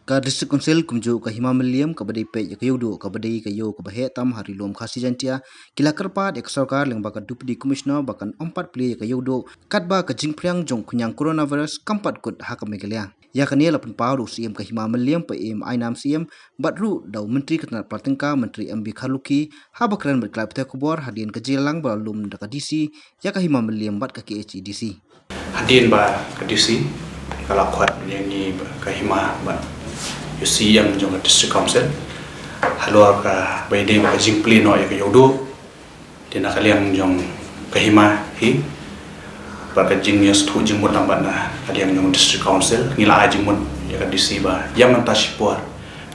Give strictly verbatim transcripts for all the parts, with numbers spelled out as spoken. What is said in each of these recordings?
Ka District Council kumjuh ka Hima Mylliem kaba dei peit ïa ka Ïewduh kaba dei ka ïew kaba heh tam ha Ri Lum Khasi Jaiñtia, ki la kyrpad ïa ka sorkar lyngba ka Deputy Commissioner ba kan ym pat plie ïa ka Ïewduh katba ka jingphriang jong ka khñiang coronavirus kam pat kut ha ka Meghalaya. Ïa kane la pynpaw da u Syiem ka Hima Mylliem, Paiem Ainam Syiem, bad ruh da u Myntri ka tnat pla tyngka, Myntri M B Kharlukhi, haba kren bad ki lad pathai khubor hadien ka jingïalang ba la lum da ka D C ïa ka Hima Mylliem bad ka K H A D C. Hadien ba ka D C ka la khot ïa ngi ba ka Hima bad u Syiem jong ka District Council halor kaba ïadei bad ka jingplie noh ïa ka Ïewduh. Te na ka liang jong ka Hima hi bad ka jingïasngewthuh jingmut lang bad na ka liang jong District Council, ngi la ai jingmut ïa ka D C ba ïa mynta shipor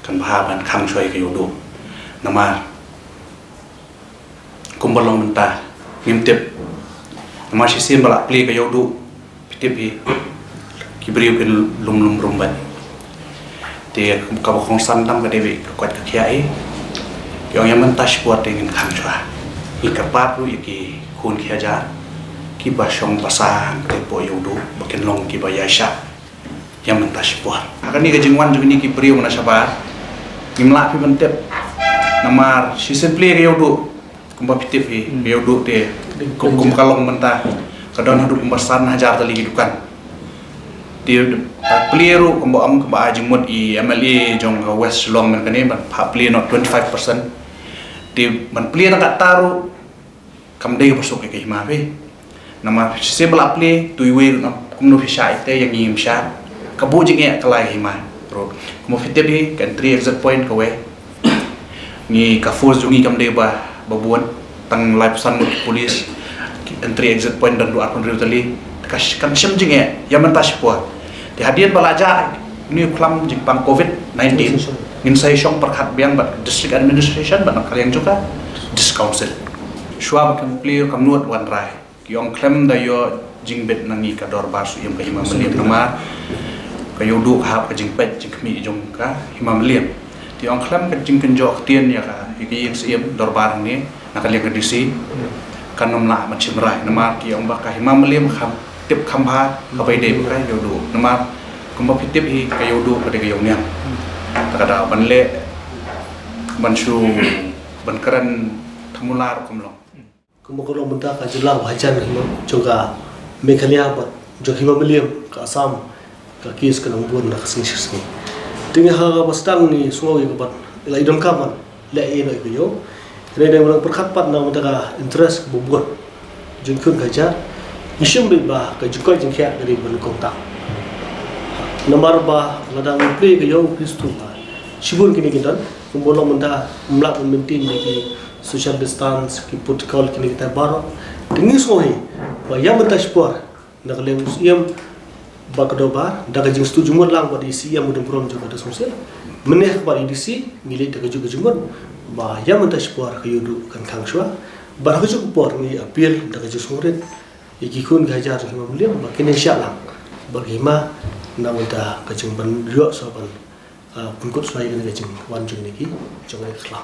kan bha ban khang shuwa ïa ka Ïewduh. Namar kumba long mynta ngim tip. Namar shisien ba la plie ka Ïewduh, phi tip hi, ki briew ki lum lum rum bad. Te kaba kongsan tam ka dei bad ka koit ka khiah hi. Ki ong ïa mynta shipor te ngin khang shuwa. Ngi kyrpad ruh ïa ki khun ki hajar kiba shong basa hangtei hapoh Ïewduh ba kin long kiba ïaishah ïa mynta shipor. Ha kane ka jingwan jong kine ki briew na shabar, ngim lah phi ban tip. Namar shisien plie ka Ïewduh, kumba phi tip hi, ka Ïewduh te kum, kum ka long mynta ka don haduh kumba san hajar tylli ki dukan. Te plie ruh kumba ong, kumba ai jingmut i M L A jong ka West Shillong mynta kane ban phah plie noh twenty five percent. Te ban plie na kata ruh kam dei kaba suk ïa ka Hima phi. Namar shisien ba la plie, tu iwei ruh ngam, kumno phi shah ïa te, ïa ngi ngim shah. Ka buh jingeh ka la ïa ka Hima ruh. Kumba phi tip hi, ka entry exit point kawei, ngi ka force jong ngi kam dei ba, ba bun, tang laiphew san ngut ki police. Ki entry exit point don haduh arphew hynriew tylli. Ka sh-, kan shem jingeh ïa mynta shipor. Te hadien ba la jah une u khlam jingpang covid nineteen, ngin sa ïashong pyrkhat biang bad district administration bad na ka liang jong ka District Council. Shuwa ba kam plie kam nud wanrah. Ki ong khlem da ïoh jingbit na ngi ka dorbar Syiem ka Hima Mylliem, namar ka Ïewduh ka hap ka jingpeit jingkhmih jong ka Hima Mylliem. Te ong khlem ka jingkynjoh ktien ïa ka, ïa ka ïing Syiem dorbar hangne na ka liang ka D C, kan ym lah ban shim rai namar ki ong ba ka Hima Mylliem kham tip kham bha kaba ïadei bad ka Ïewduh. Namar kumba phi tip hi, ka Ïewduh ka dei ka ïew niam. Ta ka daw ban leh, ban shu, ban kren thamula ruh kam long. Kumba ka long mynta ka jylla ba hajan jong ka Meghalaya bad jong ka Hima Mylliem ka Assam, ka case ka nang bun na ka sngi sha sngi. Te ngi ha kaba sdang ngi sngew ïa ka ban, ïa la i donkam ban leh ïa ka ïew. Te ngi dang nang pyrkhat pat na ka bynta ka interest kaba bun jong ki khun ki hajar. Ngi shim beit ba ka jingkoit jingkhiah ka dei ban kongsan. Namar ba lada ngi plie ka ïew, phi sngewthuh ba shibun kine ki don, kumba long mynta ym lah ban maintain ïa ki social distance, ki protocol, kine kita baroh. Te ngi sngew hi ba ïa mynta shipor na ka liang u Syiem bad ka dorbar, da ka jingsngewthuh jingmut lang bad i C E M ba dang burom jong ka District Council, mynne ha ka bad i D C, ngi leit da kajuh ka jingmut ba ïa mynta shipor ka Ïewduh kan khang shuwa. Bad ha kajuh ka por ngi appeal da ka jingsngewrit ïa ki khun ki hajar jong ka Hima Mylliem ba kin ïashah lang bad ka Hima na ka bynta ka jingban ïoh shuwa ban, ah, pynkut shuwa ïa kane ka jingwan jong kine ki, jong kane ka khlaw.